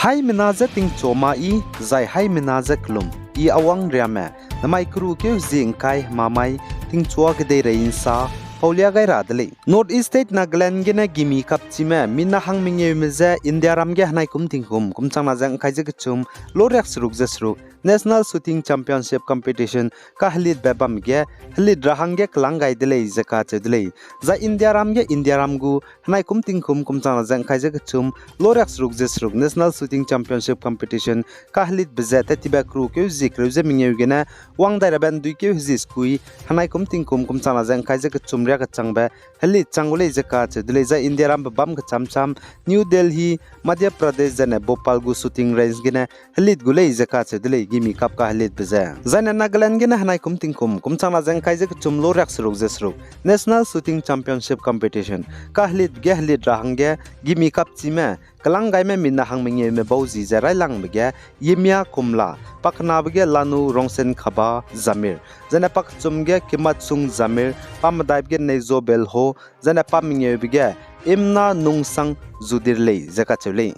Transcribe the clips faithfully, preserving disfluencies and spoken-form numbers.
Haimena je tingchua ma i, zai haimena je kelum i awang riame, namai keru keu zie ngkai hemamai, tingchua kedeirei nsa paulia gai ra de lei. North East State Nagaland gene gimi kapchime mina hang mengeume je Indiaram ge henaikum tingkum kum changna ze ngkai ze kechum, loriak seruk ze seruk National Shooting Championship Competition kahelitbe bam ge, helit ra hangge kelang gai de lei ze kacheu de lei. Zai Indiaram ge Indiaram gu henaikum tingkum kum changna ze ngkai ze kechum, loriak seruk ze seruk National Shooting Championship Competition kahelitbe ze tettibe keru keu zie kereu ze mengeu gene wang dai rabe ndui keu hezie sekui, henaikum tingkum kum changna ze ngkai ze kechum riak kechangbe helit chang gu lei ze kacheu de lei. Zai Indiarambe bam kecham cham New Delhi, Madhya Pradesh zaine Bhopal gu shooting range gene helit gu lei ze kacheu de lei, gimi kap kahelitbe ze. Zaine Nagaland gene henaikum tingkum kum changna ze ngkai ze kechum, loriak seruk ze seruk National Shooting Championship Competition kahelitbe ge helit ra hangge gimi kapchime kelang gaime mina hang mengeume bau zi ze railangbe ge Yimya Kumla, pakenabe ge Lanu Rongsen Khaba Zamir, zaine pakechum ge Kimatsung Zamir, pamedaibe ge Neizo Belho, zaine pamengeube ge Imna Nungsang Zudir lei ze kacheu lei.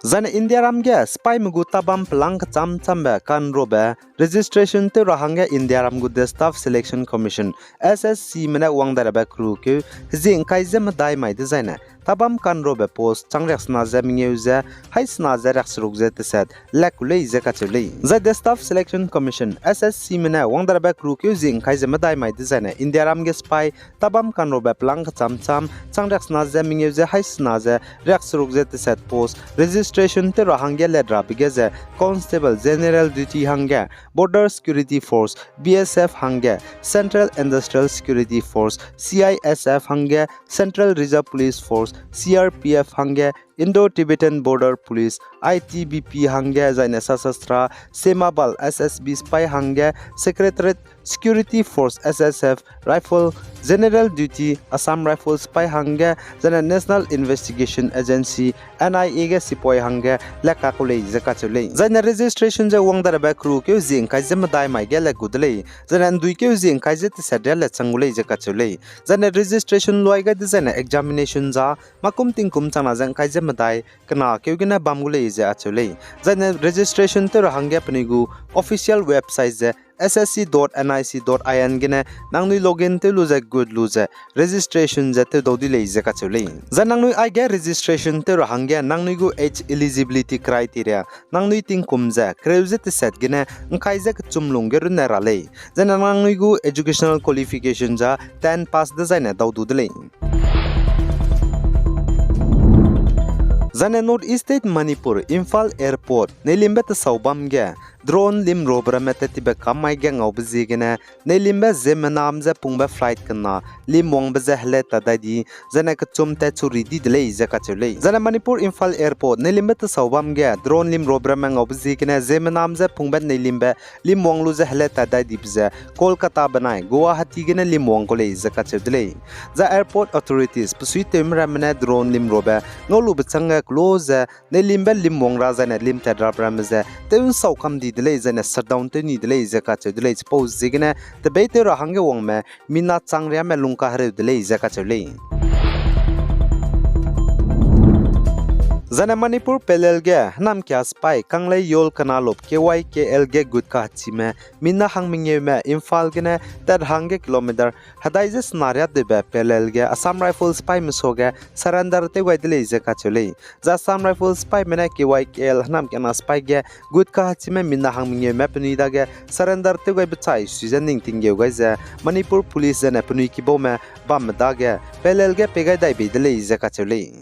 Zaine Indiaram ge sipaime gu tabam pelang kecham chambe kanrobe registration tew ra hangge Indiaram gu de Staff Selection Commission, S S C me ne wang dai rabe keru keu hezie ngkai ze medai mai dezaine tabam kanrobe post chang riaksena ze mengeu ze haî sena ze riakseruk ze teset lak ku lei ze kacheu lei. Zai de Staff Selection Commission, S S C me ne wang dai rabe keru keu hezie ngkai ze medai mai dezaine Indiaram ge sipai tabam kanrobe pelang kecham cham chang riaksena ze mengeu ze haî sena ze riakseruk ze teset post registration tew ra hangge let rabe ge ze Constable General Duty hangge Border Security Force, B S F hangge Central Industrial Security Force, C I S F hangge Central Reserve Police Force, C R P F hangge Indo-Tibetan Border Police, I T B P hangge zaine Sasastra, Sema Bal, S S B sipai hangge Secretariat Security Force, S S F, Rifle, General Duty, Assam Rifles sipai hangge zaine National Investigation Agency, N I A ge sipoi hangge lak ka ku lei ze kacheu lei. Zaine registration ze wang dai rabe keru keu hezie ngkai ze medai mai ge lak gu de lei. Zaine ndui keu hezie ngkai ze teset ria le chang gu lei ze kacheu lei. Zaine registration luai gai dezaine examination za makum tingkum changna ze ngkai ze medai kena keu gene bam gu lei ze acheu lei. Zaine registration tew ra hangge penui gu official website ze S S C dot N I C dot I N gene nangnui login tew lu ze gut lu ze registration ze tew dau di lei ze kacheu lei. Zai nangnui aige registration tew ra hangge nangnui gu age eligibility criteria, nangnui tingkum ze kereu ze teset gene ngkai ze kechum lungge runne ra lei. Zaine nangnui gu educational qualification za ten pass dezaine dau du de lei. Zaine North East State Manipur, Imphal Airport neilimbe tesau bam ge drone limrobe ramme tettibe kam mai ge ngaube ziegene neilimbe ziemmenam ze pungbe flight kena limwangbe ze hele tat dai di, zaine kechum tat chu ri di de lei ze kacheu lei. Zaine Manipur Imphal Airport neilimbe tesau bam ge drone limrobe ramme ngaube ziegene ziemmenam ze pungbe neilimbe limwang lu ze hele tat dai dibe ze Kolkata benai Guwahati gene limwang ku lei ze kacheu de lei. Zai airport authorities besuitewme ramme ne drone limrobe ngaulube changge kelo ze neilimbe limwang ra zaine limtat rabe ramme ze tew nsau kam di de lei zaine shutdown tew ni de lei ze kacheu de lei. Chipau ziegene tebeitew ra hangge wangme mina chang riame lungkahereu de lei ze kacheu lei. Zaine Manipur pelel ge hênamkia sipai Kangleiyol Kanalup K Y K L ge gut kahechime mina hang mengeume Imphal gene tat hangge kilometer hedai ze sena riatewbe pelel ge Assam Rifles sipaime suage surrender tew gai de lei ze kacheu lei. Zai Assam Rifles sipaime ne K Y K L hênamkiana sipai ge gut kahechime mina hang mengeume penui dage surrender tew gaibe chai sui ze ning tinggeu gai ze Manipur Police zene penui kibaume bamme dage pelel ge pei gai dai bei de lei ze kacheu lei.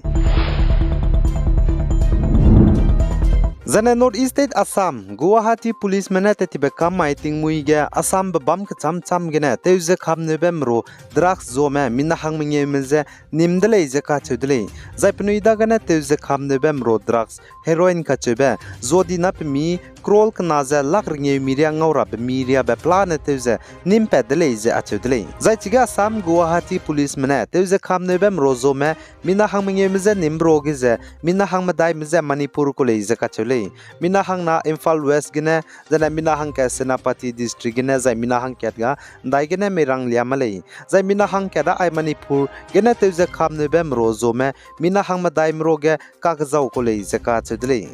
Zane North East State Assam, Guwahati Policeme ne tettibe kam mai tingmui ge Assambe bam kecham cham gene tewze kamneube meru drugs zome mina hang mengeume ze nim de lei ze kacheu de lei. Zai penui dagene tewze kamneube meru drugs heroin kacheube zua dina pemi crore kena ze lakh rengeu mi riâ ngau rabe mi riabe pelane tewze nimpat de lei ze acheu de lei. Zai chige Assam Guwahati Policeme ne tewze kamneube meru zome mina hang mengeume je nimbe ruage ze mina hang medaime je Manipur ku lei ze kacheu lei. Mina hangna Imphal West gene, zaine mina hangkat Senapati District gene, zai mina hangkat ga ndai gene meirang lia ma lei. Zai mina hangkat da ai Manipur gene tew ze kamneube mero zome, mina hangmedai mero ge kakzau ku lei ze kacheu de lei.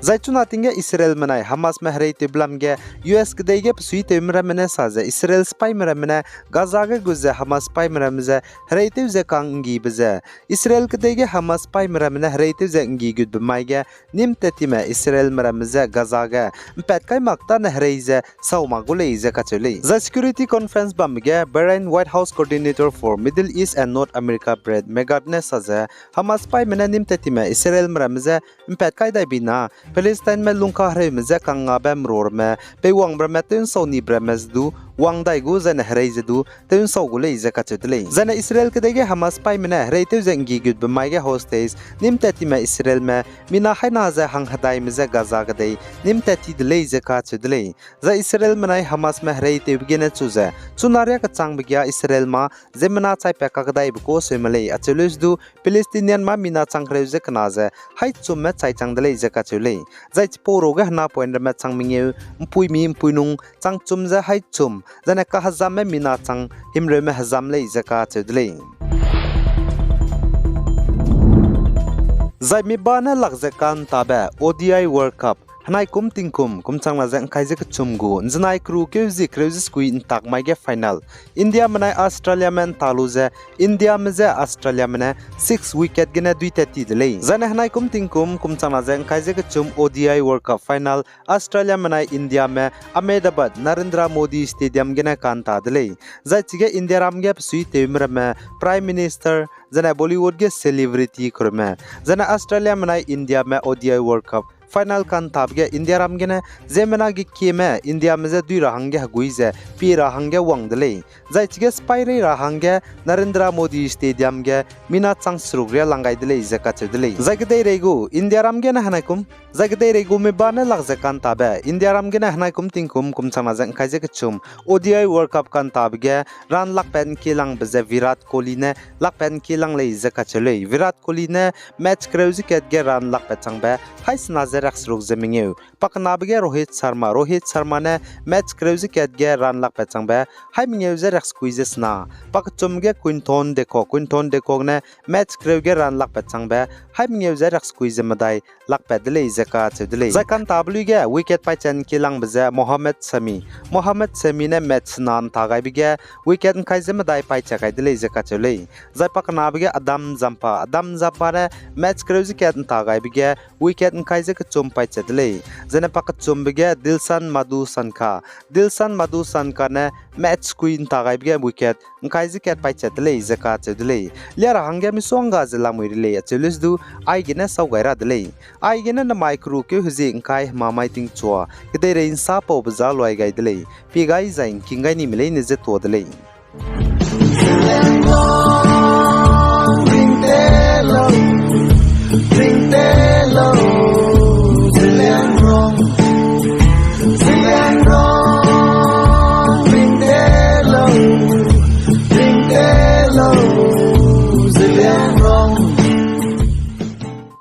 Zai chuna ting ge Israelme nai Hamasme hereitewbe lam ge U S kedei ge besuitewme ramme ne sa ze Israel sipaime ramme ne Gaza ge gu ze Hamas sipaime ramme ze hereitew ze ka'nggibe ze, Israel kedei ge Hamas sipaime ramme ne hereitew ze ’nggi gutbe mai ge nîm tat time Israelme ramme je Gaza ge ’mpat kai mak tâne herei ze sau mak gu lei ze kacheu lei. Zai security conference bambe ge Bahrain White House Coordinator for Middle East and North America Brett McGurk ne sa ze, Hamas sipaime ne nîm tat time Israelme ramme je ’mpat kai dai bi na, Palestineme lungkahereume je kangngabe mero ramme, peiwangbe ramme, tew'nsau nibe ramme ze du wang dai gu, zaine herei ze du tew'nsau gu lei ze kacheu de lei. Zaine Israel kedei ge Hamas sipaime ne hereitew ze ’nggi gutbe mai ge hostage nîm tat time Israelme mina haina ze hanghedaime je Gaza kedei nîm tat ti de lei ze kacheu de lei. Zai Israelme nai Hamasme hereitewbe gene chu ze, chuna riâ kechangbe ge Israel mâ ziemmena chaipat kakdaibe kau seume lei acheu leu ze du, Palestinian mâ mina chang kereu ze kena ze haî chumme chai chang de lei ze kacheu lei. Zai chipau ruge henapoine ramme chang mengeu, ’mpuimi ’mpuinung, chang chum ze haî chum, zaine kahezamme mina chang himreume hezam lei ze kacheu de lei. Zai mi ba ne lak ze ka'ntabe O D I World Cup, henai kum tingkum, kum changna ze ’ngkai ze kechum gu, ’nzenai keru keu zie kereu ze sekui ’ntak mai ge final, Indiame nai Australiame ’nta lu ze, Indiame je Australiame ne six wicket gene dui tat ti de lei. Zaine henai kum tingkum, kum changna ze ’ngkai ze kechum O D I World Cup final, Australiame nai Indiame Ahmedabad Narendra Modi Stadium gene ka'nta de lei. Zai chige Indiaram ge besuitewme ramme, Prime Minister, zaine Bollywood ge celebrity kereume, zaine Australiame nai Indiame O D I World Cup final ka'ntabe ge Indiaram gene ziemmena ge kieme Indiame je dui ra hangge hegui ze pie ra hangge wang de lei. Zai chige sipai rei ra hangge Narendra Modi Stadium ge mina chang seruk riâ lang gai de lei ze kacheu de lei. Zai kedeirei gu Indiaram gene henai kum, zai kedeirei gu mi ba ne lak ze ka'ntabe Indiaram gene henai kum tingkum, kum changna ze ’ngkai ze kechum O D I World Cup ka'ntabe ge run lakpat ’ngkielangbe ze Virat Kohli ne lakpat ’ngkielang lei ze kacheu lei. Virat Kohli ne match kereu ze kat ge run lakpat changbe haî sena ze riakseruk ze mengeu. Pakenabe ge Rohit Sharma, Rohit Sharma ne match kereu ze kat ge run lakpat changbe haî mengeu ze riaksekui ze sena. Pakechum ge Quinton de Kock, Quinton de Kock ne match kereu ge run lakpat changbe haî mengeu ze riaksekui ze medai lakpat de lei ze kacheu de lei. Zai ka'ntabe lui ge wicket paichat ’ngkielangbe ze Mohammad Shami, Mohammad Shami ne match sena ’nta gaibe ge wicket ’ngkai ze medai paichat gai de lei ze kacheu lei. Zai pakenabe ge Adam Zampa, Adam Zampa ne match kereu ze kat ’nta gaibe ge wicket ’ngkai ze kechum paichat de lei. Zaine pakechumbe ge Dilshan Madhusankar, Dilshan Madhusankar ne match sekui ’nta gaibe ge wicket ’ngkai ze kat paichat de lei ze kacheu de lei. Lia ra hangge misongga ze lamui re lei acheu lei ze du, aigene sau gai ra de lei. Aigene namai keru keu hezie ’ngkai hema mai tingchua kedeirei ’nsapaube za luai gai de lei. Pie gai zai ’ngking gai nime leine ze tuâ de lei.